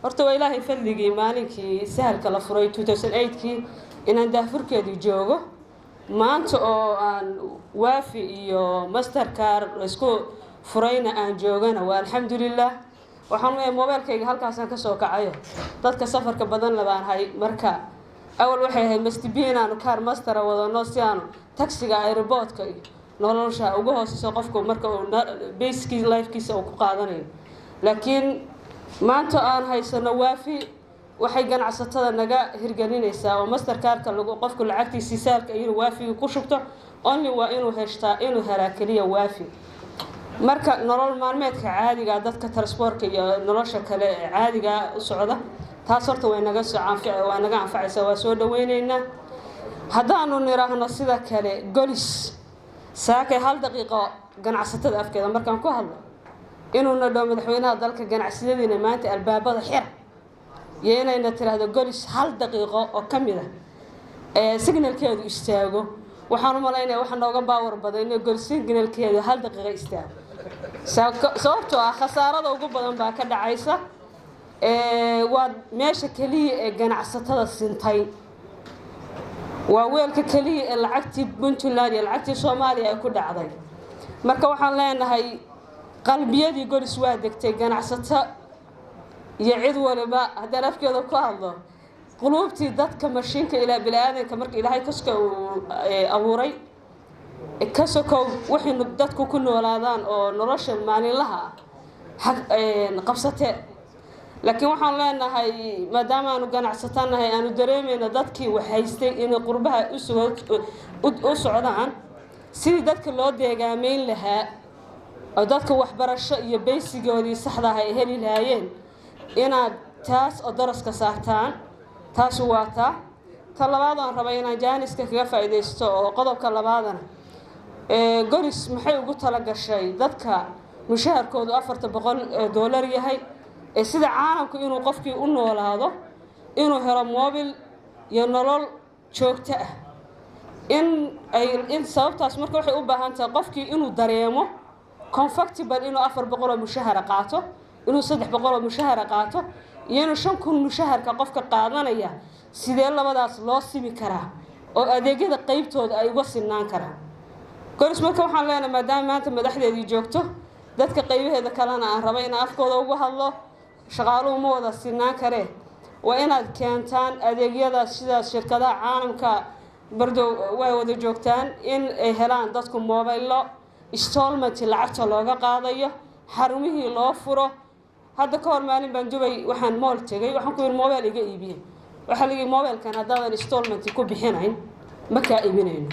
Horta waa Ilaahay fadligii maalinkii Sahalka la furay 2008kii inaan daahfurkeedii joogo maanta oo aan Waafi iyo Mastercard laysku furayna aan joogana, waa alxamdulilah. Waxaan leeyahay, mobeelkayga halkaasaan kasoo kacayo. Dadka safarka badan labaan hay. Marka awal waxay ahayd must be inaanu kaar Master ah wadano si aanu taxiga, airportka iyo nolosha uga hooseyso qofku marka uu basic lifekiisa uu ku qaadanayo. Laakiin maanta aan haysano Waafi, waxay ganacsatada naga hirgelinaysaa oo Mastercardka lagu qofku lacagtiisii Sahalka inuu Waafiga ku shubto. Only waa inuu heshtaa, inuu helaa keliya Waafi. Marka nolol maalmeedka caadiga, dadka transportka iyo nolosha kale ee caadiga u socda, taas horta way naga soo waa naga anfacaysaa, waa soo dhaweyneynaa. Haddaanu niraahno sida kale, Golis saakay hal daqiiqo ganacsatada afkeeda markaan ku hadlo, inuuna dhow madaxweynaha dalka ganacsiyadiina maanta albaabada xira iyo inayna tiraahdo Golis hal daqiiqo oo ka mid ah ee signalkeedu istaago, waxaan u malaynaya waxa nooga power badan inay Golis signalkeedu hal daqiiqo istaago, sababtoo ah khasaarada ugu badan baa ka dhacaysa. Waa meesha keliya ee ganacsatada sintay, waa weelka keliya ee lacagtii Puntland iyo lacagtii Soomaaliya ay ku dhacday. Marka waxaan leenahay, qalbiyadii Golis waa degtay, ganacsato iyo cid waliba. Haddaan afkeeda ku hadlo, quluubtii dadka mashiinka ilaa bini-aadanka marka Ilaahay kaska uu abuuray ka sokow, waxaynu dadku ku noolaadaan oo nolosha maalinlaha ah qabsate. Laakiin waxaan leenahay, maadaama aanu ganacsatanahay, aanu dareemayno dadkii wax haystay inay qurbaha u socdaan, sidii dadka loo deegaameyn lahaa oo dadka waxbarasho iyo basic-goodii saxda ah ay heli lahaayeen, inaad taas oo daraska saartaan. Taasu waa taa. Ta labaad aan rabay inaan chance-ka kaga faa'iidaysto oo qodobka labaadana, Golis maxay ugu talagashay dadka mushaharkoodu $400 yahay ee sida caalamku inuu qofkii u noolaado, inuu helo mobil iyo nolol joogto ah, in ay in sababtaas? Marka waxay u baahan tahay qofkii inuu dareemo comfortable inuu 400 oo mushahara qaato, inuu 300 oo mushahara qaato iyo inuu 5000 mushaharka qofka qaadanaya. Sidee labadaas loo simi karaa oo adeegyada qeybtooda ay uga sinaan karaan Golis? Marka waxaan leenahay, maadaama maanta madaxdeedii joogto, dadka qaybaheeda kalena aan raba inaan afkooda uga hadlo, shaqaaluhu ma wada sinaan karee, waa inaad keentaan adeegyada sidaas shirkadaha caalamka bardow way wada joogtaan, in ay helaan dadku mobaylo installment lacagta looga qaadayo, xarumihii loo furo. Hadda ka hor maalin baan Dubay waxaan mall tegay. Waxaan ku yidhi, "Mobile iga iibiye." Waxaa la yidhi, "Mobilkan haddaadan installment ku bixinayn, ma kaa iibinayno."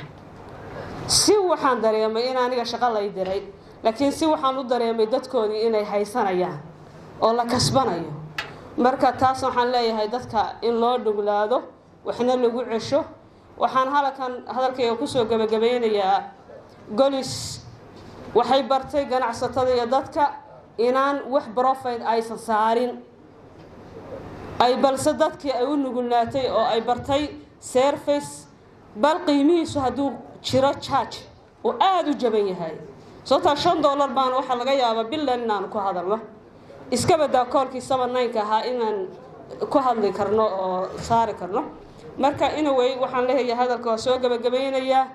Si waxaan dareemay in aniga shaqo lay diray, laakiin si waxaan u dareemay dadkoodii inay haysanayaan oo la kasbanayo. Marka taas waxaan leeyahay, dadka in loo dhuglaado, waxna lagu cesho. Waxaan halkan hadalkayga kusoo gabagabeynayaa, Golis waxay bartay ganacsatada iyo dadka inaan wax profit aysan saarin ay, balse dadkii ay u nugulnaatay oo ay bartay service, bal qiimihiisu hadduu jiro charge oo aada u jaban yahay. Sababtaa $5 baan waxaa laga yaabaa bilan inaanu ku hadalno, iska badaa call-kii 79-ka ahaa inaan ku hadli karno oo saari karno. Marka anyway, waxaan leeyahay, hadalka waa soo gabagabeynayaa,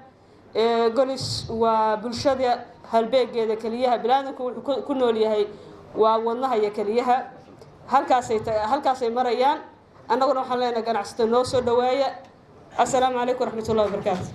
Golis waa bulshada halbeegeeda keliyaha. Biniaadamku wuxuu ku nool yahay waa wadnaha iyo keliyaha. Halkaasay marayaan. Annaguna waxaan leenahay, ganacsato noo soo dhawaaya. Assalaamu calaykum waraxmatullahi wabarakaatu.